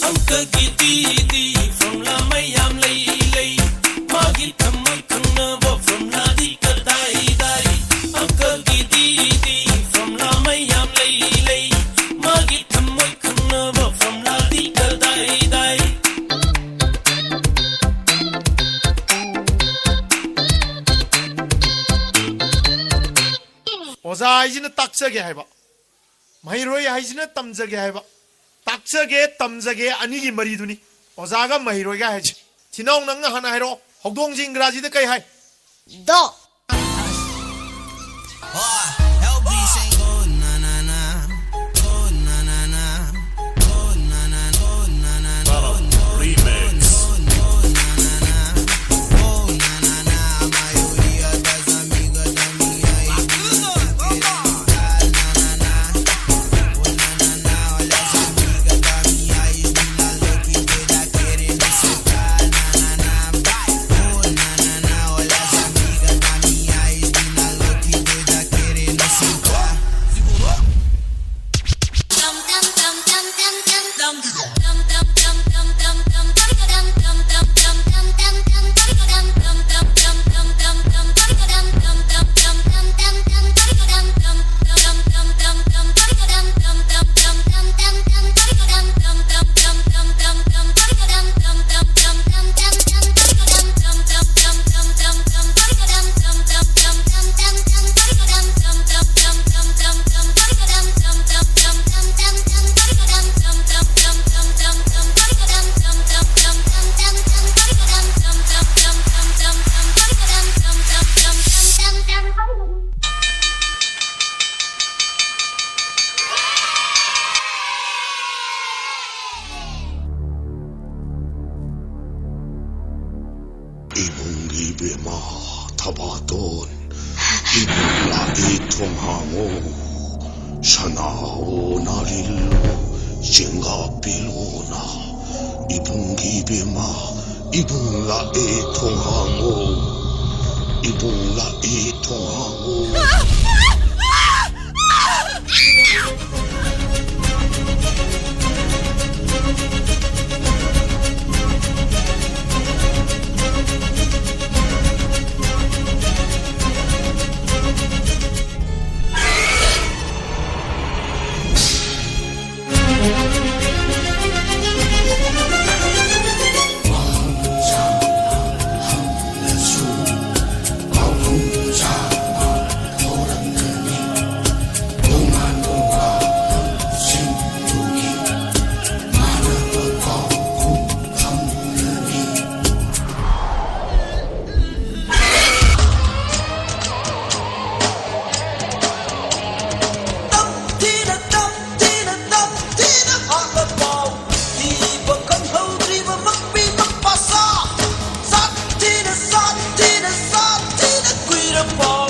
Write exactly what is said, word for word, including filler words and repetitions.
ꯑꯪꯀꯒꯤꯗꯤ formula ꯃꯌꯥꯝ ꯂꯩ, ꯂꯩ꯫ ꯃꯥꯒꯤ ꯊꯝꯃꯣꯏ ꯈꯪꯅꯕ formulaꯗꯤ ꯀꯗꯥꯏꯗꯥꯏ? ꯑꯪꯀꯒꯤꯗꯤ formula ꯃꯌꯥꯝ ꯂꯩ, ꯂꯩ꯫ ꯃꯥꯒꯤ ꯊꯝꯃꯣꯏ ꯈꯪꯅꯕ formulaꯗꯤ ꯀꯗꯥꯏꯗꯥꯏ? ꯑꯣꯖꯥ ꯍꯥꯏꯁꯤꯅ ꯇꯥꯛꯆꯒꯦ ꯍꯥꯏꯕ, ꯃꯍꯩꯔꯣꯏ ꯍꯥꯏꯁꯤꯅ ꯇꯝꯖꯒꯦ ꯍꯥꯏꯕ꯫ ꯇꯥꯛꯆꯒꯦ, ꯇꯝꯖꯒꯦ ꯑꯅꯤꯒꯤ ꯃꯔꯤꯗꯨꯅꯤ ꯑꯣꯖꯥꯒ ꯃꯍꯩꯔꯣꯏꯒ ꯍꯥꯏꯁꯦ꯫ ꯊꯤꯅꯥꯎ, ꯅꯪꯅ ꯍꯥꯟꯅ ꯍꯥꯏꯔꯛꯑꯣ, ꯍꯧꯗꯣꯡꯁꯤ ꯏꯪꯒ꯭ꯔꯥꯖꯤꯗ ꯀꯩ ꯍꯥꯏ? Dog. ꯏꯕꯨꯡꯒꯤ ꯏꯕꯦꯝꯃ ꯊꯕꯥꯇꯣꯟ, ꯏꯕꯨꯡ ꯂꯥꯛꯏ, ꯊꯣꯡ ꯍꯥꯡꯉꯣ, ꯁꯅꯥꯍꯣ ꯅꯥꯔꯤꯜꯂꯣ, ꯆꯦꯡꯒꯥ ꯄꯤꯂꯣꯅ ꯏꯕꯨꯡꯒꯤ ꯏꯕꯦꯝꯃ, ꯏꯕꯨꯡ ꯂꯥꯛꯑꯦ ꯊꯣꯡ ꯍꯥꯡꯉꯣ, ꯏꯕꯨꯡ ꯂꯥꯛꯑꯦ ꯊꯣꯡ ꯍꯥꯡꯉꯣ꯫ ꯇꯝꯊꯤꯅ, ꯇꯝꯊꯤꯅ, ꯇꯝꯊꯤꯅ ꯍꯥꯠꯂ ꯄꯥꯎ ꯊꯤꯕ ꯈꯪꯍꯧꯗ꯭ꯔꯤꯕ ꯃꯄꯤ ꯃꯄꯥ ꯁꯥ꯫ ꯁꯥꯊꯤꯅ, ꯁꯥꯊꯤꯅ, ꯁꯥꯊꯤꯅ ꯀꯨꯏꯔ ꯄꯥꯎ